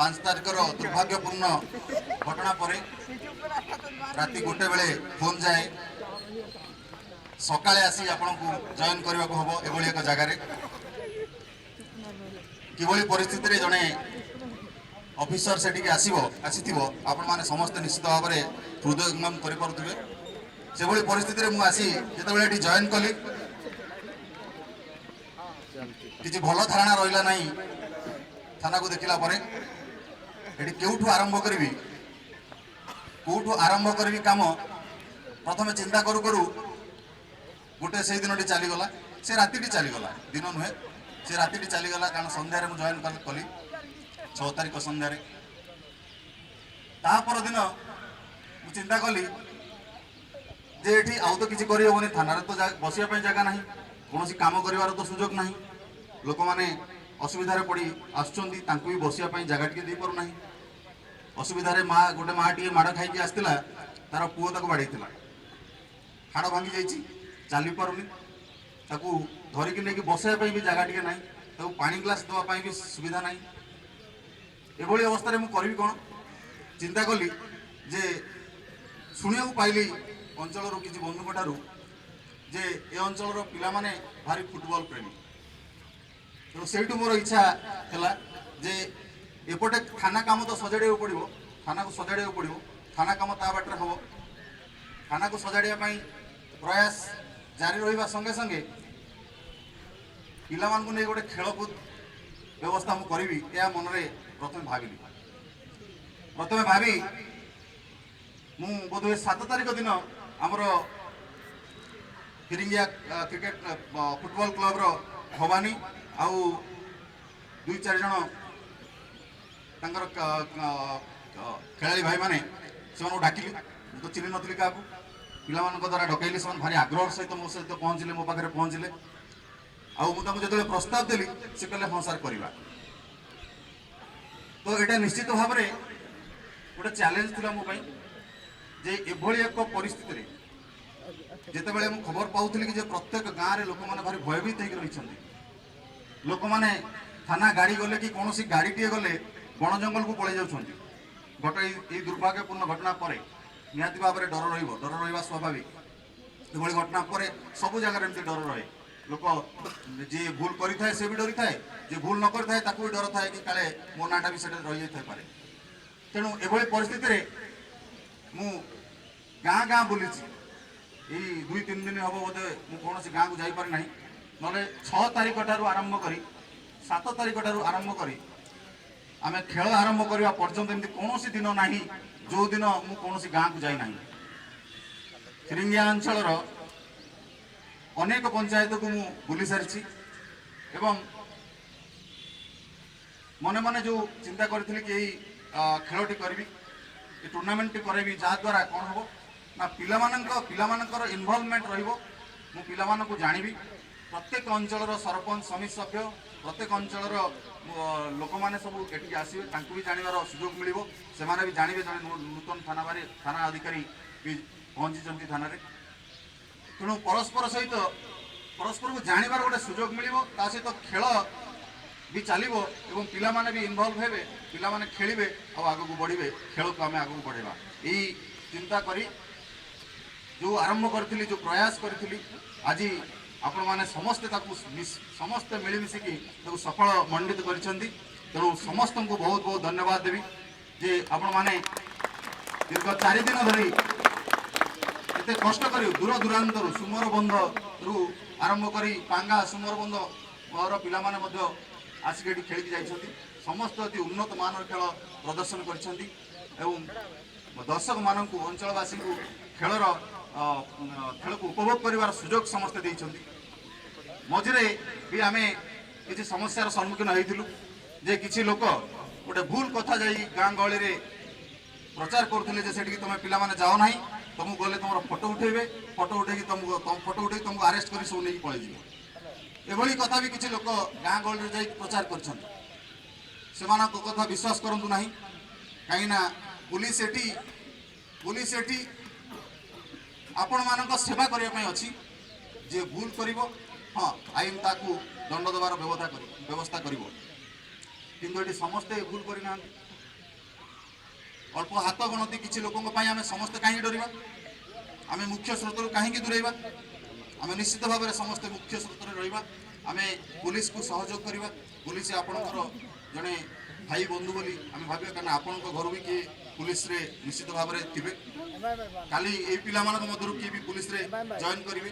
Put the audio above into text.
5 ତାରିଖର ଦୁର୍ଭାଗ୍ୟପୂର୍ଣ୍ଣ ଘଟଣା ପରେ ରାତି 1 ବେଳେ ଫୋନ୍ ଯାଏ, ସକାଳେ ଆସି ଆପଣଙ୍କୁ ଜଏନ୍ କରିବାକୁ ହେବ। ଏଭଳି ଏକ ଜାଗାରେ କିଭଳି ପରିସ୍ଥିତିରେ ଜଣେ ଅଫିସର ସେଠିକି ଆସିଥିବ, ଆପଣମାନେ ସମସ୍ତେ ନିଶ୍ଚିତ ଭାବରେ ହୃଦୟଙ୍ଗମ କରିପାରୁଥିବେ। ସେଭଳି ପରିସ୍ଥିତିରେ ମୁଁ ଆସି ଯେତେବେଳେ ଏଠି ଜଏନ୍ କଲି, କିଛି ଭଲ ଧାରଣା ରହିଲା ନାହିଁ। ଥାନାକୁ ଦେଖିଲା ପରେ ଏଠି କେଉଁଠୁ ଆରମ୍ଭ କରିବି, କେଉଁଠୁ ଆରମ୍ଭ କରିବି କାମ, ପ୍ରଥମେ ଚିନ୍ତା କରୁ କରୁ ଗୋଟେ ସେଇ ଦିନଟି ଚାଲିଗଲା, ସେ ରାତିଟି ଚାଲିଗଲା। ଦିନ ନୁହେଁ, ସେ ରାତିଟି ଚାଲିଗଲା। କାରଣ ସନ୍ଧ୍ୟାରେ ମୁଁ ଜଏନ୍ କଲି, 6 ତାରିଖ ସନ୍ଧ୍ୟାରେ। ତା ପରଦିନ ମୁଁ ଚିନ୍ତା କଲି ଯେ ଏଠି ଆଉ ତ କିଛି କରିହେବନି। ଥାନାରେ ତ ବସିବା ପାଇଁ ଜାଗା ନାହିଁ, କୌଣସି କାମ କରିବାର ତ ସୁଯୋଗ ନାହିଁ। ଲୋକମାନେ ଅସୁବିଧାରେ ପଡ଼ି ଆସୁଛନ୍ତି, ତାଙ୍କୁ ବି ବସିବା ପାଇଁ ଜାଗା ଟିକେ ଦେଇପାରୁନାହିଁ। ଅସୁବିଧାରେ ମା, ଗୋଟେ ମାଟିଏ ମାଡ଼ ଖାଇକି ଆସିଥିଲା, ତାର ପୁଅ ତାକୁ ବାଡ଼େଇଥିଲା, ହାଡ଼ ଭାଙ୍ଗି ଯାଇଛି, ଚାଲି ପାରୁନି। ତାକୁ ଧରିକି ନେଇକି ବସାଇବା ପାଇଁ ବି ଜାଗା ଟିକେ ନାହିଁ, ତାକୁ ପାଣି ଗ୍ଲାସ୍ ଦେବା ପାଇଁ ବି ସୁବିଧା ନାହିଁ। ଏଭଳି ଅବସ୍ଥାରେ ମୁଁ କରିବି କ'ଣ ଚିନ୍ତା କଲି ଯେ ଶୁଣିବାକୁ ପାଇଲି ଅଞ୍ଚଳରୁ କିଛି ବନ୍ଧୁଙ୍କ ଠାରୁ ଯେ ଏ ଅଞ୍ଚଳର ପିଲାମାନେ ଭାରି ଫୁଟବଲ ପ୍ରେମୀ। ତେଣୁ ସେଇଠୁ ମୋର ଇଚ୍ଛା ହେଲା ଯେ ଏପଟେ ଥାନା କାମ ତ ସଜାଡ଼ିବାକୁ ପଡ଼ିବ, ଥାନାକୁ ସଜାଡ଼ିବାକୁ ପଡ଼ିବ। ଥାନା କାମ ତା ବାଟରେ ହେବ। ଥାନାକୁ ସଜାଡ଼ିବା ପାଇଁ ପ୍ରୟାସ ଜାରି ରହିବା ସଙ୍ଗେ ସଙ୍ଗେ ପିଲାମାନଙ୍କୁ ନେଇ ଗୋଟେ ଖେଳକୁଦ ବ୍ୟବସ୍ଥା ମୁଁ କରିବି, ଏହା ମନରେ ପ୍ରଥମେ ଭାବିଲି। ପ୍ରଥମେ ଭାବି ମୁଁ ବୋଧହୁଏ 7 ତାରିଖ ଦିନ ଆମର ଫିରିଙ୍ଗିଆ କ୍ରିକେଟ ଫୁଟବଲ କ୍ଲବର ଭବାନୀ ଆଉ ଦୁଇ ଚାରି ଜଣ ତାଙ୍କର ଖେଳାଳି ଭାଇମାନେ, ସେମାନଙ୍କୁ ଡାକିଲି। ମୁଁ ତ ଚିହ୍ନି ନଥିଲି କାହାକୁ। ପିଲାମାନଙ୍କ ଦ୍ୱାରା ଡକାଇଲି। ସେମାନେ ଭାରି ଆଗ୍ରହର ସହିତ ମୋ ସହିତ ପହଞ୍ଚିଲେ, ମୋ ପାଖରେ ପହଞ୍ଚିଲେ। ଆଉ ମୁଁ ତାଙ୍କୁ ଯେତେବେଳେ ପ୍ରସ୍ତାବ ଦେଲି, ସେ କହିଲେ, "ହଁ ସାର୍, କରିବା।" ତ ଏଇଟା ନିଶ୍ଚିତ ଭାବରେ ଗୋଟେ ଚ୍ୟାଲେଞ୍ଜ ଥିଲା ମୋ ପାଇଁ ଯେ ଏଭଳି ଏକ ପରିସ୍ଥିତିରେ ଯେତେବେଳେ ମୁଁ ଖବର ପାଉଥିଲି କି ଯେ ପ୍ରତ୍ୟେକ ଗାଁରେ ଲୋକମାନେ ଭାରି ଭୟଭୀତ ହେଇକି ରହିଛନ୍ତି, ଲୋକମାନେ ଥାନା ଗାଡ଼ି ଗଲେ କି କୌଣସି ଗାଡ଼ିଟିଏ ଗଲେ ବଣ ଜଙ୍ଗଲକୁ ପଳେଇ ଯାଉଛନ୍ତି। ଏଇ ଦୁର୍ଭାଗ୍ୟପୂର୍ଣ୍ଣ ଘଟଣା ପରେ ନିହାତି ଭାବରେ ଡର ରହିବ, ଡର ରହିବା ସ୍ୱାଭାବିକ। ଏଭଳି ଘଟଣା ପରେ ସବୁ ଜାଗାରେ ଏମିତି ଡର ରହେ। ଲୋକ ଯିଏ ଭୁଲ କରିଥାଏ ସେ ବି ଡରିଥାଏ, ଯିଏ ଭୁଲ ନ କରିଥାଏ ତାକୁ ବି ଡର ଥାଏ କି କାଳେ ମୋ ନାଁଟା ବି ସେଟା ରହିଯାଇଥାଇପାରେ। ତେଣୁ ଏଭଳି ପରିସ୍ଥିତିରେ ମୁଁ ଗାଁ ଗାଁ ବୁଲିଛି। ଏଇ 2-3 ଦିନ ହେବ ବୋଧେ ମୁଁ କୌଣସି ଗାଁକୁ ଯାଇପାରି ନାହିଁ। ନହେଲେ 6 ତାରିଖ ଠାରୁ ଆରମ୍ଭ କରି, 7 ତାରିଖ ଠାରୁ ଆରମ୍ଭ କରି ଆମେ ଖେଳ ଆରମ୍ଭ କରିବା ପର୍ଯ୍ୟନ୍ତ ଏମିତି କୌଣସି ଦିନ ନାହିଁ ଯୋଉ ଦିନ ମୁଁ କୌଣସି ଗାଁକୁ ଯାଇନାହିଁ। ଫିରିଙ୍ଗିଆ ଅଞ୍ଚଳର ଅନେକ ପଞ୍ଚାୟତକୁ ମୁଁ ବୁଲି ସାରିଛି ଏବଂ ମନେ ମନେ ଯେଉଁ ଚିନ୍ତା କରିଥିଲି କି ଏଇ ଖେଳଟି କରିବି, ଏ ଟୁର୍ଣ୍ଣାମେଣ୍ଟଟି କରାଇବି, ଯାହାଦ୍ୱାରା କ'ଣ ହେବ ନା ପିଲାମାନଙ୍କର ଇନଭଲଭମେଣ୍ଟ ରହିବ, ମୁଁ ପିଲାମାନଙ୍କୁ ଜାଣିବି। ପ୍ରତ୍ୟେକ ଅଞ୍ଚଳର ସରପଞ୍ଚ, ସମିତି ସଭ୍ୟ, ପ୍ରତ୍ୟେକ ଅଞ୍ଚଳର ଲୋକମାନେ ସବୁ ଏଠିକି ଆସିବେ, ତାଙ୍କୁ ବି ଜାଣିବାର ସୁଯୋଗ ମିଳିବ। ସେମାନେ ବି ଜାଣିବେ ଜଣେ ନୂତନ ଥାନା ଅଧିକାରୀ ବି ପହଞ୍ଚିଛନ୍ତି ଥାନାରେ। ତେଣୁ ପରସ୍ପର ସହିତ ପରସ୍ପରକୁ ଜାଣିବାର ଗୋଟେ ସୁଯୋଗ ମିଳିବ, ତା ସହିତ ଖେଳ ବି ଚାଲିବ ଏବଂ ପିଲାମାନେ ବି ଇନଭଲ୍ଭ ହେବେ, ପିଲାମାନେ ଖେଳିବେ ଆଉ ଆଗକୁ ବଢ଼ିବେ, ଖେଳକୁ ଆମେ ଆଗକୁ ବଢ଼େଇବା। ଏଇ ଚିନ୍ତା କରି ଯେଉଁ ଆରମ୍ଭ କରିଥିଲି, ଯେଉଁ ପ୍ରୟାସ କରିଥିଲି, ଆଜି ଆପଣମାନେ ସମସ୍ତେ ତାକୁ ସମସ୍ତେ ମିଳିମିଶିକି ତାକୁ ସଫଳ ମଣ୍ଡିତ କରିଛନ୍ତି। ତେଣୁ ସମସ୍ତଙ୍କୁ ବହୁତ ବହୁତ ଧନ୍ୟବାଦ ଦେବି ଯେ ଆପଣମାନେ ଦୀର୍ଘ 4 ଦିନ ଧରି ଏତେ କଷ୍ଟ କରି ଦୂର ଦୂରାନ୍ତରୁ, ସୁମରବନ୍ଧରୁ ଆରମ୍ଭ କରି ପାଙ୍ଗା, ସୁମରବନ୍ଧର ପିଲାମାନେ ମଧ୍ୟ ଆସିକି ଏଠି ଖେଳିକି ଯାଇଛନ୍ତି। ସମସ୍ତେ ଅତି ଉନ୍ନତ ମାନର ଖେଳ ପ୍ରଦର୍ଶନ କରିଛନ୍ତି ଏବଂ ଦର୍ଶକମାନଙ୍କୁ, ଅଞ୍ଚଳବାସୀଙ୍କୁ ଖେଳକୁ ଉପଭୋଗ କରିବାର ସୁଯୋଗ ସମସ୍ତେ ଦେଇଛନ୍ତି। ମଝିରେ ବି ଆମେ କିଛି ସମସ୍ୟାର ସମ୍ମୁଖୀନ ହେଇଥିଲୁ ଯେ କିଛି ଲୋକ ଗୋଟେ ଭୁଲ କଥା ଯାଇ ଗାଁ ଗହଳିରେ ପ୍ରଚାର କରୁଥିଲେ ଯେ ସେଠିକି ତମେ ପିଲାମାନେ ଯାଅ ନାହିଁ, ତମକୁ ଗଲେ ତମର ଫଟୋ ଉଠେଇବେ, ଫଟୋ ଉଠେଇକି ତମକୁ ଫଟୋ ଉଠେଇକି ତମକୁ ଆରେଷ୍ଟ କରି ସବୁ ନେଇକି ପଳେଇଯିବେ। ଏଭଳି କଥା ବି କିଛି ଲୋକ ଗାଁ ଗହଳିରେ ଯାଇକି ପ୍ରଚାର କରିଛନ୍ତି। ସେମାନଙ୍କ କଥା ବିଶ୍ୱାସ କରନ୍ତୁ ନାହିଁ, କାହିଁକିନା ପୁଲିସ ଏଠି ଆପଣମାନଙ୍କ ସେବା କରିବା ପାଇଁ ଅଛି। ଯିଏ ଭୁଲ କରିବ, ହଁ, ଆଇନ ତାକୁ ଦଣ୍ଡ ଦେବାର ବ୍ୟବସ୍ଥା କରିବ। କିନ୍ତୁ ଏଠି ସମସ୍ତେ ଭୁଲ କରିନାହାନ୍ତି। ଅଳ୍ପ ହାତ ଗଣତି କିଛି ଲୋକଙ୍କ ପାଇଁ ଆମେ ସମସ୍ତେ କାହିଁକି ଡରିବା? ଆମେ ମୁଖ୍ୟ ସ୍ରୋତରୁ କାହିଁକି ଦୂରେଇବା? ଆମେ ନିଶ୍ଚିତ ଭାବରେ ସମସ୍ତେ ମୁଖ୍ୟ ସ୍ରୋତରେ ରହିବା। ଆମେ ପୋଲିସକୁ ସହଯୋଗ କରିବା। ପୋଲିସ ଆପଣଙ୍କର ଜଣେ ଭାଇ ବନ୍ଧୁ ବୋଲି ଆମେ ଭାବିବା, କାରଣ ଆପଣଙ୍କ ଘରୁ ବି କିଏ ପୋଲିସରେ ନିଶ୍ଚିତ ଭାବରେ ଥିବେ। କାଲି ଏଇ ପିଲାମାନଙ୍କ ମଧ୍ୟରୁ କିଏ ବି ପୋଲିସରେ ଜଏନ୍ କରିବେ।